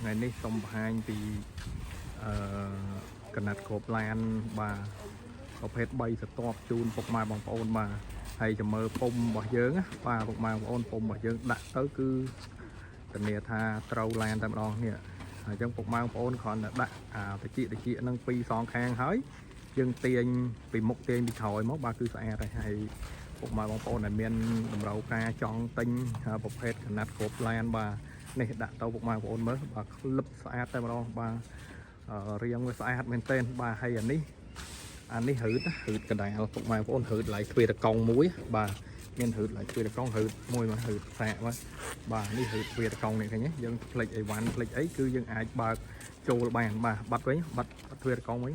ថ្ងៃនេះសូមបង្ហាញពីអឺកណាត់គ្របឡានបាទប្រភេទ3ស្រទាប់ជូនពុកម៉ែបងប្អូនបាទហើយចាំមើលពុំរបស់យើងណាបាទពុកម៉ែបងប្អូនពុំរបស់យើងដាក់ទៅគឺធានាថាត្រូវឡានតែម្ដងនេះអញ្ចឹងពុកម៉ែបងប្អូនគ្រាន់តែដាក់អាតិចតិចនឹងពីរសងខាងហើយយើងទាញពីមុខទាញពីក្រោយមកបាទគឺស្អាតហើយហើយពុកម៉ែបងប្អូនដែលមានតម្រូវការចង់ទិញប្រភេទកណាត់គ្របឡានបាទនេះដាក់ទៅពុកម៉ែបងប្អូនមើលបាទក្លឹបស្អាតតែម្ដងបាទរៀងវាស្អាតមែនទែនបាទហើយអានេះអានេះហឺតណាហឺតកដាលពុកម៉ែបងប្អូនហឺតឡៃទ្វារតកង់មួយបាទមានហឺតឡៃទ្វារតកង់ហឺតមួយមកហឺតសាកមកបាទនេះហឺតទ្វារតកង់នេះឃើញទេយើងផ្លិចអីវ៉ាន់ផ្លិចអីគឺយើងអាចបើកចូលបានបាទបាត់វិញបាត់បាត់ទ្វារតកង់វិញ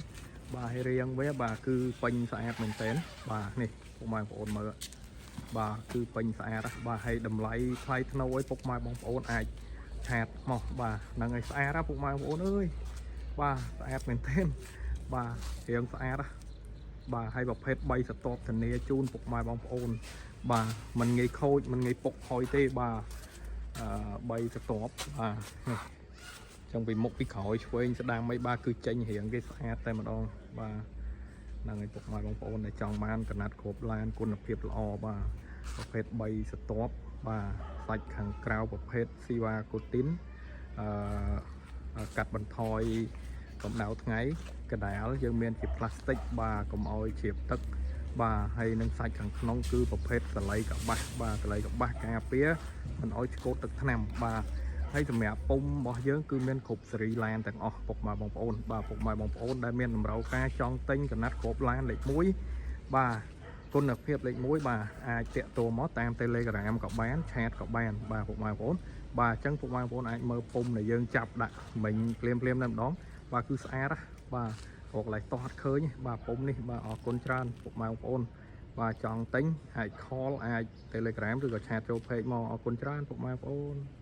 បាទហើយរៀងវាបាទគឺពេញស្អាតមែនទែនបាទនេះពុកម៉ែបងប្អូនមើលបាទគឺពេញស្អាតណាបាទហើយតម្លៃថ្លៃថ្នូរឲ្យពុកម៉ែបងប្អូនអាច chat មកបាទហ្នឹងហើយស្អាតណាពុកម៉ែបងប្អូនអើយបាទស្អាតមែនទែនបាទរៀងស្អាតណាបាទហើយប្រភេទ3ស្រទាប់ធានាជូនពុកម៉ែបងប្អូនបាទមិនងាយខូចមិនងាយពុកផុយទេបាទអឺ3ស្រទាប់បាទនេះចឹងពីមុខពីក្រោយឆ្វេងស្ដាំអីបាទគឺចេញរៀងគេស្អាតតែម្ដងបាទហ្នឹងហើយពុកម៉ែបងប្អូនដែលចង់បានកណាត់គ្របឡានគុណភាពល្អបាទប្រភេទ3ស្រទាប់បាទសាច់ខាងក្រៅប្រភេទស៊ីវ៉ាកូទីនអឺកាត់បន្ថយកម្ដៅថ្ងៃកដាលយើងមានជាផ្លាស្ទិកបាទកុំឲ្យជ្រាបទឹកបាទហើយនឹងសាច់ខាងក្នុងគឺប្រភេទសលៃកបាសបាទសលៃកបាសការពារមិនឲ្យឆ្កូតទឹកថ្នាំបាទហើយសម្រាប់ពុំរបស់យើងគឺមានគ្រប់សេរីឡានទាំងអស់ពុកម៉ែបងប្អូនបាទពុកម៉ែបងប្អូនដែលមានតម្រូវការចង់ទិញកណាត់គ្របឡានលេខ1បាទគុណភាពលេខ1បាទអាចតាក់ទងមកតាម Telegram ក៏បាន chat ក៏បានបាទពុកម៉ែបងប្អូនបាទអញ្ចឹងពុកម៉ែបងប្អូនអាចមើលពុំដែលយើងចាប់ដាក់មិញភ្លាមភ្លាមតែម្ដងបាទគឺស្អាតណាបាទរកកន្លែងតោះអត់ឃើញទេបាទពុំនេះបាទអរគុណច្រើនពុកម៉ែបងប្អូនបាទចង់ទិញអាច call អាច Telegram ឬក៏ chat ចូល page មកអរគុណច្រើនពុកម៉ែបងប្អូន។